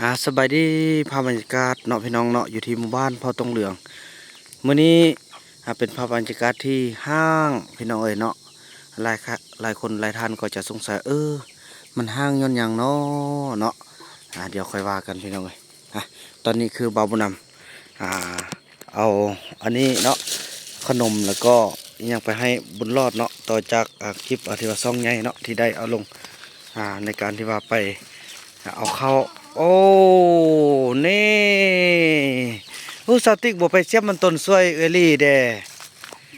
ອາ ສະບາຍດີ ພາບບັນຍາກາດເນາະ ພີ່ນ້ອງເນາະ ຢູ່ທີ່ໝູ່ບ້ານເຜົ່າຕົງເຫຼືອງ. ມື້ນີ້ ອາ ເປັນພາບບັນຍາກາດທີ່ຮ້າງ ພີ່ນ້ອງເອີຍເນາະ. ຫຼາຍຄະ ຫຼາຍຄົນຫຼາຍທ່ານກໍຈະສົງໄສ ເອີ ມັນຮ້າງຍ້ອນຫຍັງນໍເນາະ. ອາ ດຽວຄ່ອຍວ່າກັນ ພີ່ນ້ອງເອີຍ. ອາ ຕອນນີ້ຄືບ່າວບຸນນຳ ອາ ເອົາອັນນີ້ເນາະ ຂະໜົມ ແລ້ວກໍອີ່ຫຍັງໄປໃຫ້ບຸນຫຼອດເນາະ ຕໍ່ຈາກ ອາ ຄລິບ ອາ ທີ່ວ່າຊ່ອງໃຫຍ່ເນາະ ທີ່ໄດ້ເອົາລົງ ອາ ໃນການທີ່ວ່າໄປ ອາ ເອົາເຂົ້າ. ໂອ້ ນີ້ ໂອ້ ສາວຕິກບໍ່ໄປສຽບມັນຕົ້ນຊ່ວຍເອື້ອຍຫຼີແດ່.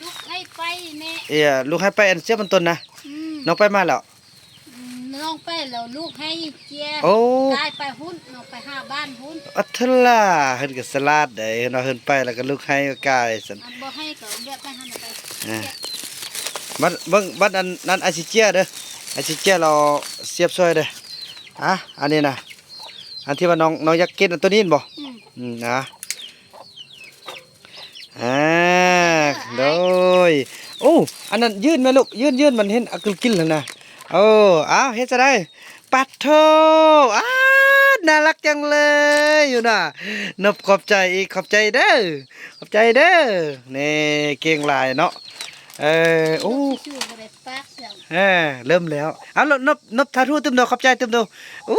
ລູກໃຫ້ໄປແນ່ ເອີ ລູກໃຫ້ໄປອັນສຽບມັນຕົ້ນນະ. ອືມ ນ້ອງໄປມາແລ້ວ. ອືມ ນ້ອງໄປແລ້ວລູກໃຫ້ເຈ້ຍ. ໂອ້ ກາຍໄປພຸ້ນ ນ້ອງໄປຫາບ້ານພຸ້ນ. ອັດທະລາ ເພິ່ນກໍສະຫຼາດໃດ໋ ເນາະ ເພິ່ນໄປແລ້ວກໍລູກໃຫ້ກໍກາຍຊັ້ນ. ອັນບໍ່ໃຫ້ກໍເລືອກໄປຫັ້ນໄປ. ເອີ ບັດເບິ່ງ ບັດອັນນັ້ນ ອາຊິເຈ້ຍເດີ ອາຊິເຈ້ຍລາວສຽບຊ່ອຍເດີ. ອາ ອັນນີ້ນະ ອັນທີ່ວ່ານ້ອງ ນ້ອງຢາກກິນ ອັນໂຕນີ້ແມ່ນບໍ່? ອືມ ອືມ ນະ. ອາ ໂດຍ ໂອ້ ອັນນັ້ນຍື່ນແມ່ລູກ ຍື່ນ ຍື່ນ ມັນເຫັນອາກຶກກິນແລ້ວນະ. ໂອ້ ອ້າວ ເຮັດຈັ່ງໃດ? ປັດໂທ ອາ ໜ້າລັກຈັງເລີຍຢູ່ນະ. ນົບຂອບໃຈອີກ ຂອບໃຈເດີ ຂອບໃຈເດີ ນີ້ ເກັ່ງຫຼາຍເນາະ. ເອີ ໂອ້ ເລີ່ມແລ້ວ ເອົາ ນົບ ນົບ ທາທູຕື່ມໂດ ຂອບໃຈຕື່ມໂດ. ໂອ້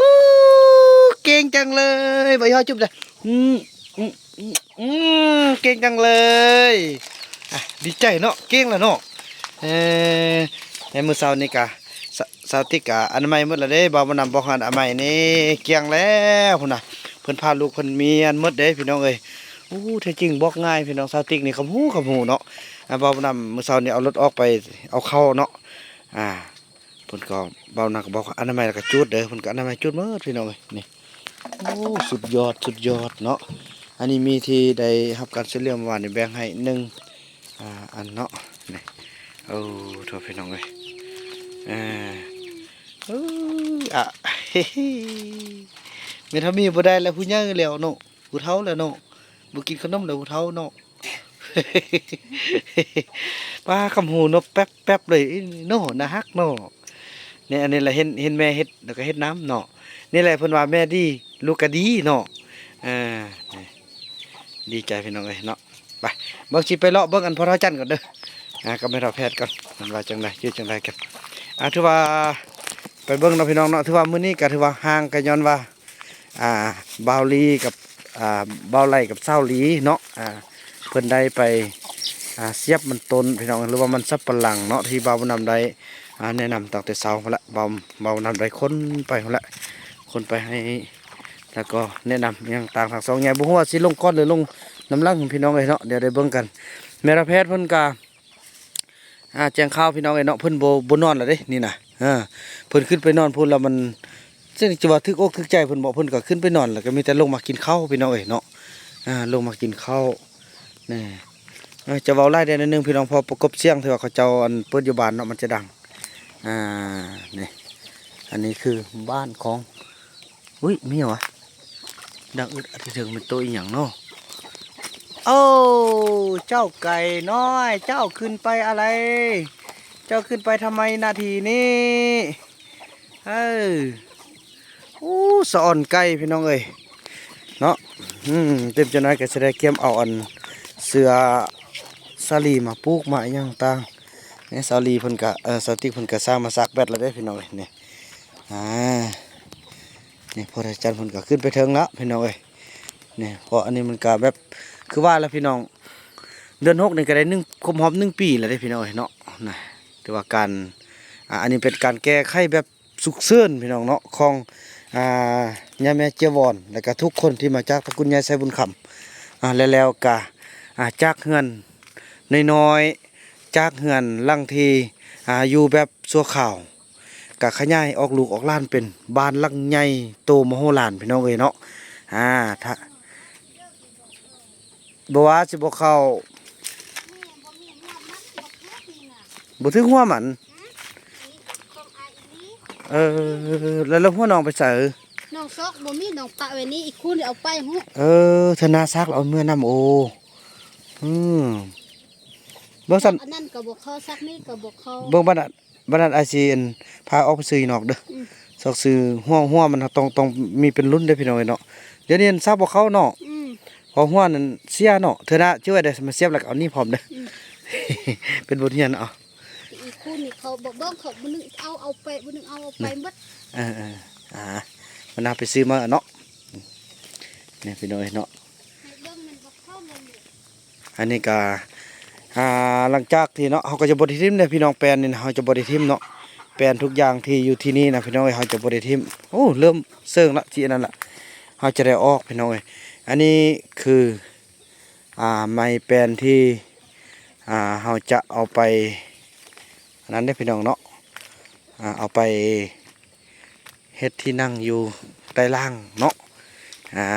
ເກັ່ງຈັງເລີຍ ບໍ່ຢາກຈຸບເດີ. ອືມ ອືມ ອືມ ເກັ່ງຈັງເລີຍ. ອາ ດີໃຈເນາະ ເກັ່ງແລ້ວເນາະ. ເອີ ໃນມື້ເຊົ້ານີ້ກະ ສາ ສາວຕິກກະອະນາໄມໝົດແລ້ວເດ້ ບ່າວບຸນນຳບອກໃຫ້ອະນາໄມນີ້ ກ້ຽງແລ້ວພຸ້ນນະ. ເພິ່ນພາລູກເພິ່ນມຽນໝົດເດ້ ພີ່ນ້ອງເອີຍ. ໂອ້ ແທ້ຈິງບອກງ່າຍ ພີ່ນ້ອງ ສາວຕິກນີ້ຄຳຮູ້ ຄຳຮູ້ເນາະ. ອາ ບ່າວບຸນນຳມື້ເຊົ້ານີ້ເອົາລົດອອກໄປເອົາເຂົ້າເນາະ. ອາ ເພິ່ນກໍ ບ່າວນາກໍບອກອະນາໄມແລ້ວກໍຈູດເດີ ເພິ່ນກໍອະນາໄມຈູດໝົດ ພີ່ນ້ອງເອີຍ. ນີ້ ໂອ້ ສຸດຍອດ ສຸດຍອດເນາະ. ອັນນີ້ມີທີ່ໄດ້ຮັບການຊ່ວຍເຫຼືອເມື່ອວານນີ້ ແບ່ງໃຫ້ໜຶ່ງ ອາ ອັນເນາະ. ນີ້ ໂອ້ ໂທ້ ພີ່ນ້ອງເອີຍ. ເອີ ເອີ ອະ ເຮັດເຮົາມີບໍ່ໄດ້ແລ້ວ ຜູ້ໃຫຍ່ແລ້ວເນາະ ຜູ້ເຖົ້າແລ້ວເນາະ ບໍ່ກິນຂະໜົມແລ້ວ ຜູ້ເຖົ້າເນາະ. ປ້າ ຄຳຮູ້ນົບແປັບໆເລີຍເນາະ ໜ້າຮັກເນາະ. ນີ້ ອັນນີ້ລະເຫັນ ເຫັນແມ່ເຮັດ ແລ້ວກໍເຮັດນຳເນາະ. ນີ້ແຫຼະເພິ່ນວ່າແມ່ດີ ລູກກໍດີເນາະ. ເອີ ນີ້ ດີໃຈ ພີ່ນ້ອງເອີຍເນາະ. ໄປ ເບິ່ງ ຊິໄປເລາະເບິ່ງອັນພໍ່ເຖົ້າຈັນກ່ອນເດີ ອາ ກັບແມ່ເຖົ້າແພດກ່ອນ ມັນວ່າຈັ່ງໃດ ຢູ່ຈັ່ງໃດກັນ. ອາ ຖືວ່າໄປເບິ່ງເນາະ ພີ່ນ້ອງເນາະ. ຖືວ່າມື້ນີ້ກໍຖືວ່າຮ້າງກໍຍ້ອນວ່າ ອ່າ ບ່າວລີກັບ ອ່າ ບ່າວໄຫຼກັບສາວລີເນາະ ອ່າ ເພິ່ນໄດ້ໄປ ອ່າ ສຽບມັນຕົ້ນ ພີ່ນ້ອງ ຫຼືວ່າມັນສັບປະຫຼັງເນາະ ທີ່ບ່າວບຸນນຳໄດ້ ອ່າ ແນະນຳຕັ້ງແຕ່ເຊົ້າພຸ້ນລະ. ບ່າວ ບ່າວບຸນນຳໄດ້ຂົນໄປພຸ້ນລະ ຂົນໄປໃຫ້ ແລ້ວກໍແນະນຳຫຍັງຕ່າງທາງຊ່ອງໃຫຍ່ ບໍ່ຮູ້ວ່າຊິລົງກ່ອນ ຫຼື ລົງນຳຫຼັງ ພີ່ນ້ອງເອີຍເນາະ. ດຽວໄດ້ເບິ່ງກັນ ແມ່ເຖົ້າແພດເພິ່ນກະ ອາ ແຈ້ງຂ່າວ ພີ່ນ້ອງເອີຍເນາະ ເພິ່ນບໍ່ ບໍ່ນອນແລ້ວເດ້ນີ້ນະ. ເອີ ເພິ່ນຂຶ້ນໄປນອນພຸ້ນແລ້ວ ມັນ ຈັ່ງຊິວ່າຖືກອົກຖືກໃຈເພິ່ນບໍ ເພິ່ນກໍຂຶ້ນໄປນອນ ແລ້ວກໍມີແຕ່ລົງມາກິນເຂົ້າ ພີ່ນ້ອງເອີຍເນາະ. ອາ ລົງມາກິນເຂົ້າ ນີ້ ເອີ ຈະເວົ້າຫຼາຍແດ່ໜ້ອຍໜຶ່ງ ພີ່ນ້ອງ ເພາະປະກົບສຽງທີ່ວ່າເຂົາເຈົ້າ ອັນ ເປີດຢູ່ບ້ານເນາະ ມັນຈະດັງ. ອາ ນີ້ ອັນນີ້ຄືບ້ານຂອງ ອຸ້ຍ ມີຫຍັງຫວະ? ດັງອຶດອັດທີ່ເທິງ ແມ່ນໂຕອີ່ຫຍັງເນາະ? ໂອ້ ເຈົ້າໄກ່ນ້ອຍ ເຈົ້າຂຶ້ນໄປອະໄລ? ເຈົ້າຂຶ້ນໄປທຳໄມໜ້າທີ່ນີ້? ເອີ ໂອ້ ສະອອນໄກ່ ພີ່ນ້ອງເອີຍເນາະ. ອືມ ຕື່ມຈັກໜ້ອຍກໍຊິໄດ້ກຽມເອົາອັນເສື້ອສາລີມາປູກມາຫຍັງຕ່າງ. ນີ້ ສາລີເພິ່ນກະ ເອີ ສາວຕິກເພິ່ນກະສ້າງມາສາກແບັດແລ້ວເດ້ ພີ່ນ້ອງເອີຍ ນີ້. ອາ ນີ້ ພໍ່ຕາຈັນເພິ່ນກໍຂຶ້ນໄປເທິງແລ້ວ ພີ່ນ້ອງເອີຍ ນີ້. ເພາະອັນນີ້ມັນກໍແບບ ຄືວ່າລະ ພີ່ນ້ອງ ເດືອນຫົກນີ້ກໍໄດ້ໜຶ່ງ ຄົບຮອບໜຶ່ງປີແລ້ວເດ້ ພີ່ນ້ອງເອີຍເນາະ. ນະ ຖືວ່າການ ອາ ອັນນີ້ເປັນການແກ້ໄຂແບບສຸກເສີນ ພີ່ນ້ອງເນາະ ຂອງ ອາ ຍາແມ່ເຈຍວອນ ແລ້ວກໍທຸກຄົນທີ່ມາຈາກຕະກຸນໃຫຍ່ໄຊບຸນຄຳ ອາ ແລ້ວ ແລ້ວກໍ ອາ ຈາກເຮືອນນ້ອຍໆ ຈາກເຮືອນຫຼັງທີ່ ອາ ຢູ່ແບບຊົ່ວຄາວ ກະຂະຫຍາຍອອກລູກອອກຫຼານເປັນບ້ານຫຼັງໃຫຍ່ໂຕມະໂຫລານ ພີ່ນ້ອງເອີຍເນາະ. ອາ ຖ້າ ບໍ່ວ່າຊິບໍ່ເຂົ້າ ບໍ່ຖືກຫົວມັນ. ເອີ ແລ້ວ ແລ້ວຫົວນ້ອງໄປໃສ? ນ້ອງຊອກບໍ່ມີ ນ້ອງປະໄວ້ນີ້ ອີກຄູ່ນີ້ເອົາໄປຫຸ. ເອີ ເທື່ອໜ້າຊາກແລ້ວເອົາເມືອນຳ. ໂອ້ ອືມ ເບິ່ງຊັ້ນ ອັນນັ້ນກໍບໍ່ເຂົ້າ ຊາກນີ້ກໍບໍ່ເຂົ້າ ເບິ່ງບັດ ບັດນັ້ນອ້າຍຊິ ອັນ ພາອອກໄປຊື້ຢູ່ນອກເດີ. ອືມ ຊອກຊື້ຫົວ ຫົວມັນຕ້ອງ ຕ້ອງມີເປັນລຸ້ນເດ້ພີ່ນ້ອງເອີຍເນາະ. ດຽວນີ້ມັນຊາບບໍ່ເຂົ້າເນາະ ອືມ ເພາະຫົວນັ້ນເສຍເນາະ. ເທື່ອໜ້າເຈົ້າໄດ້ມາສຽບແລ້ວກໍເອົານີ້ພ້ອມເດີ້ ອືມ ເປັນບົດຮຽນເອົາ. ອີກຄູ່ນີ້ເຂົາບໍ່ເບິ່ງ ເຂົາບໍ່ນຶງເອົາ ເອົາໄປ ບໍ່ນຶງເອົາ ເອົາໄປໝົດ. ເອີໆ ອ່າ ມັນຫາໄປຊື້ມາເນາະ. ນີ້ພີ່ນ້ອງເອີຍເນາະ ໃຫ້ເບິ່ງມັນບໍ່ເຂົ້າເບິ່ງນີ້ ອັນນີ້ກະ ອ່າ ຫຼັງຈາກທີ່ເນາະ ເຮົາກໍຈະບໍ່ໄດ້ຖິ້ມເດ້ພີ່ນ້ອງ ແປ້ນນີ້ນະ ເຮົາຈະບໍ່ໄດ້ຖິ້ມເນາະ. ແປ້ນທຸກຢ່າງທີ່ຢູ່ທີ່ນີ້ນະພີ່ນ້ອງເອີຍ ເຮົາຈະບໍ່ໄດ້ຖິ້ມ. ໂອ້ ເລີ່ມເຊິ່ງລະ ຊິອັນນັ້ນລະ ເຮົາຈະໄດ້ອອກພີ່ນ້ອງເອີຍ. ອັນນີ້ຄື ອ່າ ໄມ້ແປ້ນທີ່ ອ່າ ເຮົາຈະເອົາໄປ ອັນນັ້ນເດ້ພີ່ນ້ອງເນາະ ອ່າ ເອົາໄປເຮັດທີ່ນັ່ງຢູ່ໃຕ້ລ່າງເນາະ. ອ່າ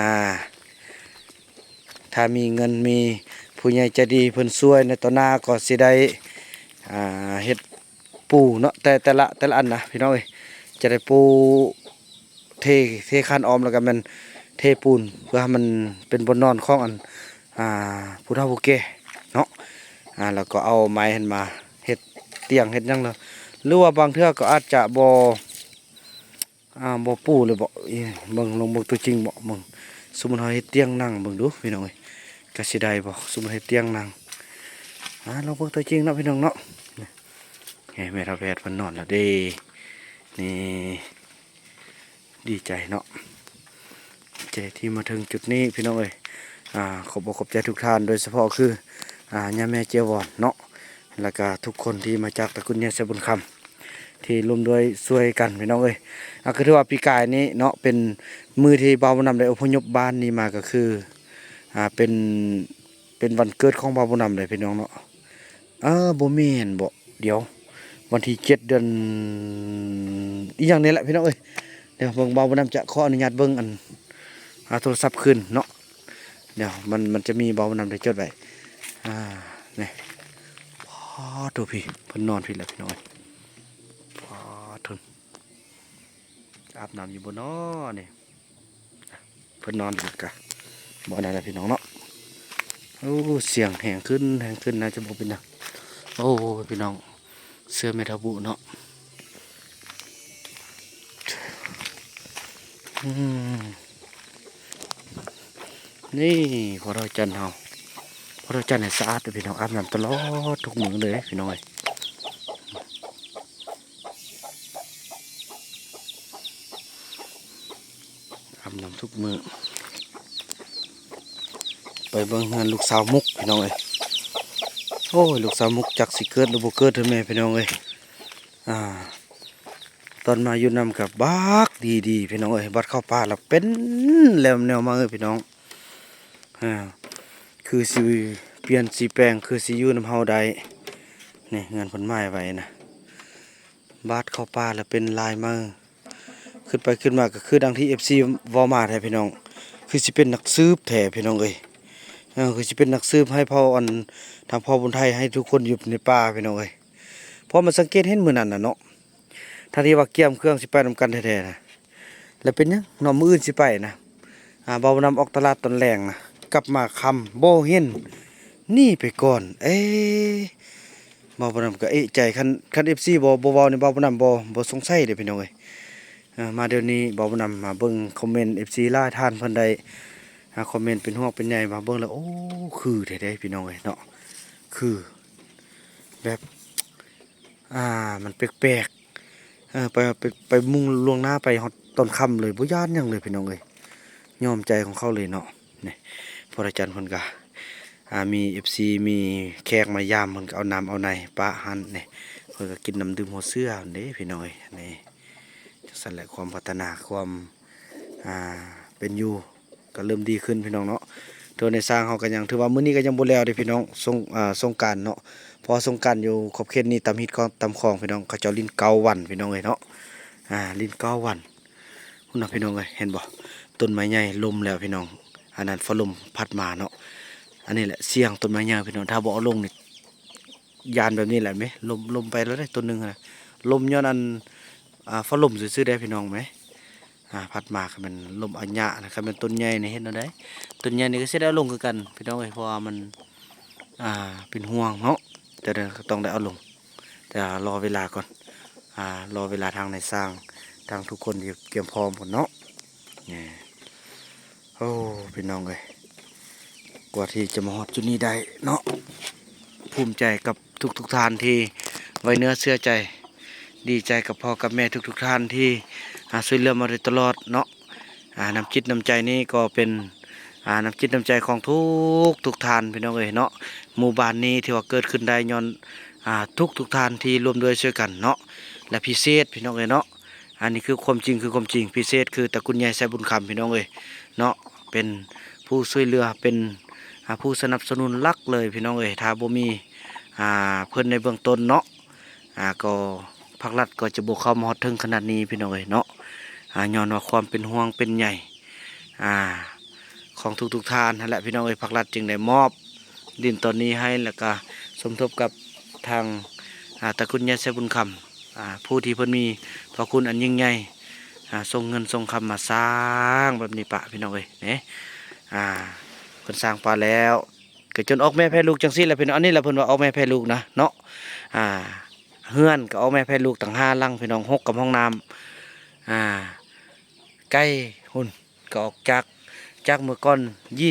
ຖ້າມີເງິນ ມີຜູ້ໃຫຍ່ໃຈດີເພິ່ນຊ່ວຍໃນຕໍ່ໜ້າ ກໍຊິໄດ້ ອ່າ ເຮັດປູເນາະ ແຕ່ ແຕ່ລະ ແຕ່ລະອັນນະພີ່ນ້ອງເອີຍ ຈະໄດ້ປູ ເທ ເທຄານອ້ອມ ແລ້ວກໍແມ່ນເທປູນ ເພື່ອໃຫ້ມັນເປັນບ່ອນນອນຂອງອັນ ອ່າ ຜູ້ເຖົ້າຜູ້ແກ່ເນາະ. ອ່າ ແລ້ວກໍເອົາໄມ້ຫັ້ນມາເຮັດຕຽງເຮັດຫຍັງເນາະ ຫຼືວ່າບາງເທື່ອກໍອາດຈະບໍ່ ອ່າ ບໍ່ປູເລີຍບໍ ເບິ່ງ ລອງເບິ່ງຕົວຈິງບໍ ເບິ່ງ ສົມມຸດເຮົາເຮັດຕຽງນັ່ງເບິ່ງດູພີ່ນ້ອງເອີຍ ກະຊິໄດ້ບໍ ສົມມຸດເຮັດຕຽງນັ່ງ. ອ່າ ລອງເບິ່ງຕົວຈິງເນາະພີ່ນ້ອງເນາະ. ແມ່ເຖົ້າແພດເພິ່ນນອນແລ້ວເດ້ ນີ້ ດີໃຈເນາະ ໃຈທີ່ມາເຖິງຈຸດນີ້ພີ່ນ້ອງເອີຍ. ອ່າ ຂອບອົກຂອບໃຈທຸກທ່ານ ໂດຍສະເພາະຄື ອ່າ ຍາແມ່ເຈຍວອນເນາະ ແລ້ວກະທຸກຄົນທີ່ມາຈາກຕະກຸນໃຫຍ່ໄຊບຸນຄຳ ທີ່ຮ່ວມດ້ວຍຊ່ວຍກັນພີ່ນ້ອງເອີຍ. ອ່າ ກໍຖືວ່າປີກາຍນີ້ເນາະ ເປັນມື້ທີ່ບ່າວບຸນນຳໄດ້ອົບພະຍົບບ້ານນີ້ມາ ກໍຄື ອ່າ ເປັນ ເປັນວັນເກີດຂອງບ່າວບຸນນຳເດ້ພີ່ນ້ອງເນາະ. ເອີ ບໍ່ແມ່ນບໍ ດຽວ ວັນທີເຈັດ ເດືອນອີ່ຫຍັງນີ້ແຫຼະພີ່ນ້ອງເອີຍ. ດຽວເບິ່ງ ບ່າວບຸນນຳຈະຂໍອະນຸຍາດເບິ່ງອັນ ອ່າ ໂທລະສັບຄືນເນາະ. ດຽວມັນ ມັນຈະມີ ບ່າວບຸນນຳໄດ້ຈົດໄວ້ ອ່າ ນີ້ ປາດໂທ້ ພີ່ ເພິ່ນນອນພີ້ແຫຼະພີ່ນ້ອງເອີຍ ປາດໂທ້. ອາບນ້ຳຢູ່ບໍ່ນໍນີ້ ເພິ່ນນອນກະບໍ່ອັນນັ້ນແຫຼະພີ່ນ້ອງເນາະ. ໂອ້ ສຽງແຮງຂຶ້ນ ແຮງຂຶ້ນ ໜ້າຈະບໍ່ເປັນຫຍັງ. ໂອ້ ພີ່ນ້ອງ ເສື້ອແມ່ເຖົ້າບຸເນາະ. ອືມ ນີ້ພໍ່ເຖົ້າຈັນເຮົາ ພໍ່ເຖົ້າຈັນໃຫ້ສະອາດເດີ້ພີ່ນ້ອງ ອາບນ້ຳຕະຫຼອດທຸກມື້ເລີຍພີ່ນ້ອງເອີຍ. ອາບນ້ຳທຸກມື້ ໄປເບິ່ງເຮືອນລູກສາວມຸກພີ່ນ້ອງເອີຍ. ໂອ້ຍ ລູກສາວມຸກຈັກຊິເກີດຫຼືບໍ່ເກີດເທື່ອແມ່ພີ່ນ້ອງເອີຍ. ອ່າ ຕອນມາຢູ່ນຳກໍບັກດີໆ ພີ່ນ້ອງເອີຍ ບັດເຂົ້າປ່າລະເປັນແລ້ວແນວມາເອີຍພີ່ນ້ອງ. ອ່າ ຄືຊິປ່ຽນຊິແປງ ຄືຊິຢູ່ນຳເຮົາໄດ້. ນີ້ເຮືອນເພິ່ນໝາຍໄວ້ນະ ບາດເຂົ້າປ່າລະເປັນລາຍມາ. ຄິດໄປຄິດມາກໍຄືດັ່ງທີ່ເອັຟຊີເວົ້າມາແທ້ພີ່ນ້ອງ ຄືຊິເປັນນັກສືບແທ້ພີ່ນ້ອງເອີຍ. ເອີ ຄືຊິເປັນນັກສືບໃຫ້ເຜົ່າອັນ ທາງພໍ່ບຸນໄທ ໃຫ້ທຸກຄົນຢູ່ໃນປ່າພີ່ນ້ອງເອີຍ. ເພາະມັນສັງເກດເຫັນມື້ນັ້ນນະເນາະ ທັງທີ່ວ່າກຽມເຄື່ອງຊິໄປນຳກັນແທ້ໆນະ ແລ້ວເປັນຫຍັງເນາະ ມື້ອື່ນຊິໄປນະ ອ່າ ບ່າວບຸນນຳອອກຕະຫຼາດຕອນແລງນະ ກັບມາຄ່ຳບໍ່ເຫັນ ໜີໄປກ່ອນ. ເອ ບ່າວບຸນນຳກໍເອະໃຈ ຄັນ ຄັນເອັຟຊີບໍ່ ບໍ່ເວົ້ານີ້ ບ່າວບຸນນຳບໍ່ ບໍ່ສົງໄສເດ້ພີ່ນ້ອງເອີຍ. ເອີ ມາດຽວນີ້ ບ່າວບຸນນຳມາເບິ່ງຄອມເມັນເອັຟຊີຫຼາຍທ່ານເພິ່ນໄດ້ ອ່າ ຄອມເມັນເປັນຫ່ວງເປັນໃຍ ມາເບິ່ງແລ້ວ ໂອ້ ຄືແທ້ໆ ພີ່ນ້ອງເອີຍເນາະ ຄືແບບ ອ່າ ມັນແປກໆ. ເອີ ໄປ ໄປ ໄປມຸງລ່ວງໜ້າໄປຮອດຕອນຄ່ຳເລີຍ ບໍ່ຢ້ານຫຍັງເລີຍພີ່ນ້ອງເອີຍ. ຍອມໃຈຂອງເຂົາເລີຍເນາະ. ນີ້ ພໍ່ຕາຈັນເພິ່ນກະ ອ່າ ມີເອັຟຊີ ມີແຂກມາຢາມ ເພິ່ນກະເອົານ້ຳເອົາໃນປະຫັ້ນ. ນີ້ ເພິ່ນກະກິນນ້ຳດື່ມຫົວເສືອເດ້ພີ່ນ້ອງເອີຍ. ນີ້ ຈັ່ງຊັ້ນແຫຼະ ຄວາມພັດທະນາ ຄວາມ ອ່າ ເປັນຢູ່ ກໍເລີ່ມດີຂຶ້ນພີ່ນ້ອງເນາະ. ໂດຍໃນຊ່າງເຮົາກໍຍັງ ຖືວ່າມື້ນີ້ກໍຍັງບໍ່ແລ້ວເດ້ພີ່ນ້ອງ ສົງ ອ່າ ສົງການເນາະ. ເພາະວ່າສົງການຢູ່ຂອບເຂດນີ້ ຕຳຮີດຂອງ ຕຳຂອງພີ່ນ້ອງ ເຂົາເຈົ້າຫຼິ້ນເກົ້າວັນພີ່ນ້ອງເອີຍເນາະ. ອ່າ ຫຼິ້ນເກົ້າວັນ ພຸ້ນນະພີ່ນ້ອງເອີຍ ເຫັນບໍ່? ຕົ້ນໄມ້ໃຫຍ່ລົ້ມແລ້ວພີ່ນ້ອງ ອັນນັ້ນຟ້າລົມພັດມາເນາະ. ອັນນີ້ແຫຼະ ສ່ຽງຕົ້ນໄມ້ໃຫຍ່ພີ່ນ້ອງ ຖ້າບໍ່ເອົາລົງນີ້ ຢ້ານແບບນີ້ແຫຼະແມ ລົ້ມ ລົ້ມໄປແລ້ວເດ້ ຕົ້ນໜຶ່ງຫັ້ນນະ ລົ້ມຍ້ອນອັນ ອ່າ ຟ້າລົມຊື່ໆເດ້ພີ່ນ້ອງແມ. ອ່າ ພັດມາ ຄັນແມ່ນລົມອາຍະນະ ຄັນແມ່ນຕົ້ນໃຫຍ່ນີ້ເຮັດແນວໃດ? ຕົ້ນໃຫຍ່ນີ້ກໍຊິໄດ້ເອົາລົງຄືກັນພີ່ນ້ອງເອີຍ ເພາະວ່າມັນ ອ່າ ເປັນຫ່ວງເນາະ ແຕ່ກໍຕ້ອງໄດ້ເອົາລົງ ແຕ່ລໍເວລາກ່ອນ ອ່າ ລໍເວລາທາງນາຍຊ່າງ ທາງທຸກຄົນທີ່ກຽມພ້ອມກັນເນາະ. ນີ້ ໂອ້ ພີ່ນ້ອງເອີຍ ກວ່າທີ່ຈະມາຮອດຈຸດນີ້ໄດ້ເນາະ ພູມໃຈກັບທຸກໆທ່ານທີ່ໄວ້ເນື້ອເຊື່ອໃຈ ດີໃຈກັບພໍ່ກັບແມ່ທຸກໆທ່ານທີ່ ອາ ຊ່ວຍເຫຼືອມາໂດຍຕະຫຼອດເນາະ. ອາ ນ້ຳຈິດນ້ຳໃຈນີ້ກໍເປັນ ອາ ນ້ຳຈິດນ້ຳໃຈຂອງທຸກໆທ່ານ ພີ່ນ້ອງເອີຍເນາະ. ໝູ່ບ້ານນີ້ຖືວ່າເກີດຂຶ້ນໄດ້ຍ້ອນ ອາ ທຸກໆທ່ານທີ່ຮ່ວມດ້ວຍຊ່ວຍກັນເນາະ ແລະ ພິເສດ ພີ່ນ້ອງເອີຍເນາະ ອັນນີ້ຄືຄວາມຈິງ ຄືຄວາມຈິງ ພິເສດຄືຕະກຸນໃຫຍ່ໄຊບຸນຄຳ ພີ່ນ້ອງເອີຍເນາະ ເປັນຜູ້ຊ່ວຍເຫຼືອ ເປັນ ອາ ຜູ້ສະໜັບສະໜູນຫຼັກເລີຍ ພີ່ນ້ອງເອີຍ. ຖ້າບໍ່ມີ ອາ ເພິ່ນໃນເບື້ອງຕົ້ນເນາະ ອາ ກໍພາກລັດກໍຈະບໍ່ເຂົ້າມາຮອດເຖິງຂະໜາດນີ້ ພີ່ນ້ອງເອີຍເນາະ. ອາ ຍ້ອນວ່າຄວາມເປັນຫ່ວງເປັນໃຍ ອາ ຂອງທຸກໆທ່ານຫັ້ນແຫຼະ ພີ່ນ້ອງເອີຍ ພາກລັດຈຶ່ງໄດ້ມອບດິນຕອນນີ້ໃຫ້ ແລ້ວກະສົມທົບກັບທາງ ອາ ຕະກຸນໃຫຍ່ໄຊບຸນຄຳ ອາ ຜູ້ທີ່ເພິ່ນມີພະຄຸນອັນຍິ່ງໃຫຍ່ ອາ ສົ່ງເງິນສົ່ງຄຳມາສ້າງແບບນີ້ປະ ພີ່ນ້ອງເອີຍເນາະ. ອາ ເພິ່ນສ້າງປະແລ້ວ ກໍຈົນອອກແມ່ແຜ່ລູກຈັ່ງຊີ້ແຫຼະ ພີ່ນ້ອງ. ອັນນີ້ແຫຼະເພິ່ນວ່າອອກແມ່ແຜ່ລູກນະເນາະ. ອາ ເຮືອນກໍອອກແມ່ແຜ່ລູກຕັ້ງຫ້າຫຼັງ ພີ່ນ້ອງ ຫົກກັບຫ້ອງນ້ຳ. ອາ ໄກ່ພຸ້ນ ກໍອອກຈາກ ຈາກເມື່ອກ່ອນ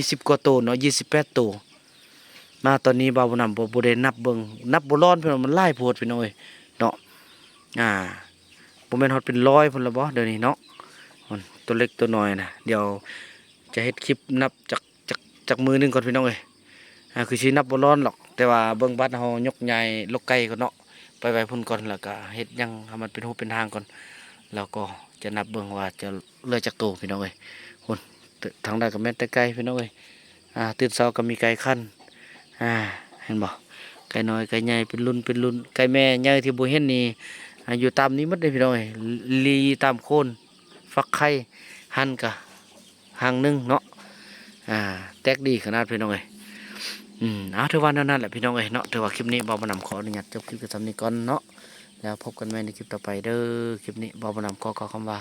ຊາວກວ່າໂຕເນາະ ຊາວແປດໂຕ ມາຕອນນີ້ບ່າວບຸນນຳບໍ່ ບໍ່ໄດ້ນັບເບິ່ງ ນັບບໍ່ລ້ອນ ພີ່ນ້ອງ ມັນຫຼາຍໂພດ ພີ່ນ້ອງເອີຍເນາະ. ອາ ບໍ່ແມ່ນຮອດເປັນຮ້ອຍພຸ້ນລະບໍ ດຽວນີ້ເນາະ. ໂຕເລັກໂຕນ້ອຍນະ ດຽວຈະເຮັດຄລິບນັບຈັກ ຈັກ ຈັກມື້ໜຶ່ງກ່ອນ ພີ່ນ້ອງເອີຍ. ອາ ຄືຊິນັບບໍ່ລ້ອນດອກ ແຕ່ວ່າເບິ່ງບາດເຮົາຍົກຍ້າຍລົກໄກ່ກ່ອນເນາະ ໄປໄວ້ພຸ້ນກ່ອນ ແລ້ວກະເຮັດຫຍັງໃຫ້ມັນເປັນຮູບເປັນຮ່າງກ່ອນ ແລ້ວກໍຈະນັບເບິ່ງວ່າຈະເຫຼືອຈັກໂຕ ພີ່ນ້ອງເອີຍ. ພຸ້ນ ທາງໃດກໍແມ່ນແຕ່ໄກ່ ພີ່ນ້ອງເອີຍ. ອາ ຕື່ນເຊົ້າກໍມີໄກ່ຂັນ ອາ ເຫັນບໍ່ ໄກ່ນ້ອຍໄກ່ໃຫຍ່ເປັນລຸ້ນເປັນລຸ້ນ. ໄກ່ແມ່ໃຫຍ່ທີ່ບໍ່ເຫັນນີ້ ອາ ຢູ່ຕາມນີ້ໝົດເດ້ ພີ່ນ້ອງເອີຍ ລີຕາມໂຄນ ຟັກໄຂ່ຫັ້ນກະ ຫາງໜຶ່ງເນາະ. ອາ ແຕກດີຂະໜາດ ພີ່ນ້ອງເອີຍ. ອືມ ເອົາ ຖືວ່າແນວນັ້ນແຫຼະ ພີ່ນ້ອງເອີຍເນາະ. ຖືວ່າຄລິບນີ້ບ່າວບຸນນຳຂໍອະນຸຍາດຈົບຄລິບໄວ້ສ່ຳນີ້ກ່ອນເນາະ ແລ້ວພົບກັນໃໝ່ໃນຄລິບຕໍ່ໄປເດີ. ຄລິບນີ້ບ່າວບຸນນຳຂໍກ່າວຄຳວ່າ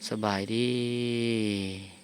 ສະບາຍດີ.